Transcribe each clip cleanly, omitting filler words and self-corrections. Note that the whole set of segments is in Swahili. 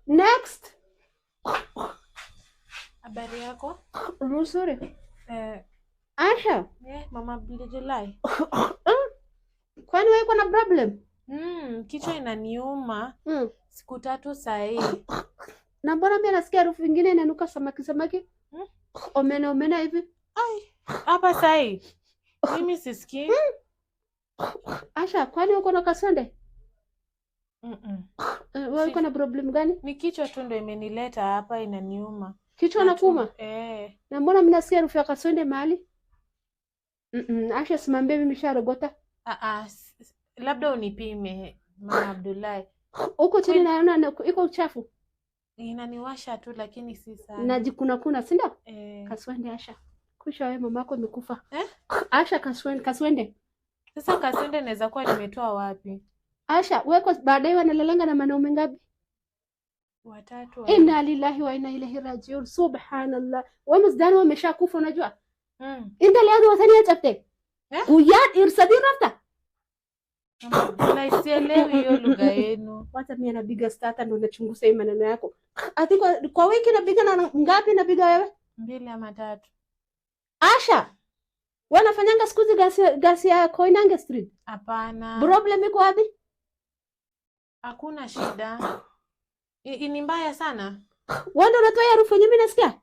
Next. Habari yako? Mzuri. Eh, Asha, mama Abdulai. Kwani wewe uko na problem? Kichwa inaniuma siku 3 saa hii. Na mbona mimi nasikia harufu nyingine inanuka samaki samaki? Omena omena hivi. Ai, hapa saa hii. Mimi sisikii. Asha, kwani uko na kasonde? Wewe uko na problem gani? Ni kichwa tu ndio imenileta hapa inaniuma. Kichwa inakuuma? Eh. Na mbona mimi nasikia harufu ya kasonde mahali? Asha, simambie mimi nisharogota. Labda unipime Mama Abdullahi. Huko chini naona iko uchafu. Inaniwasha tu lakini si sana. Najikuna kuna, si ndio? Eh. Kaswende Asha. Kusha wewe mamako amekufa. Eh? Asha, kaswende, kaswende. Sasa kaswende naweza kuwa nimetoa wapi? Asha, wewe kwa baadaye wanalalanga na wanaume ngapi? Watatu. Inna lillahi wa inna ilaihi rajiun. Subhanallah. Wewe mzdani wameshakufa unajua? Inda liadu wasani chapte. Eh? Uyad irsadi rafta. Mama, sielewi hiyo lugha yenu. Wacha mimi napiga starter ndio nachunguza hii maneno yako. Ati kwa wiki napiga na ngapi napiga wewe? 2 ama 3. Asha, wanafanyanga siku hizi gasi ya Koinange Street? Hapana. Problem iko wapi? Hakuna shida. Ni mbaya sana. Wewe ndio unatoa harufu yenyewe mimi nasikia?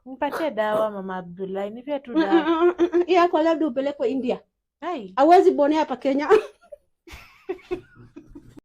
Nipatie dawa Mama Abdullahi, nipe tu dawa. Yako labda upelekwe India. Hai. Hawezi bonea hapa Kenya.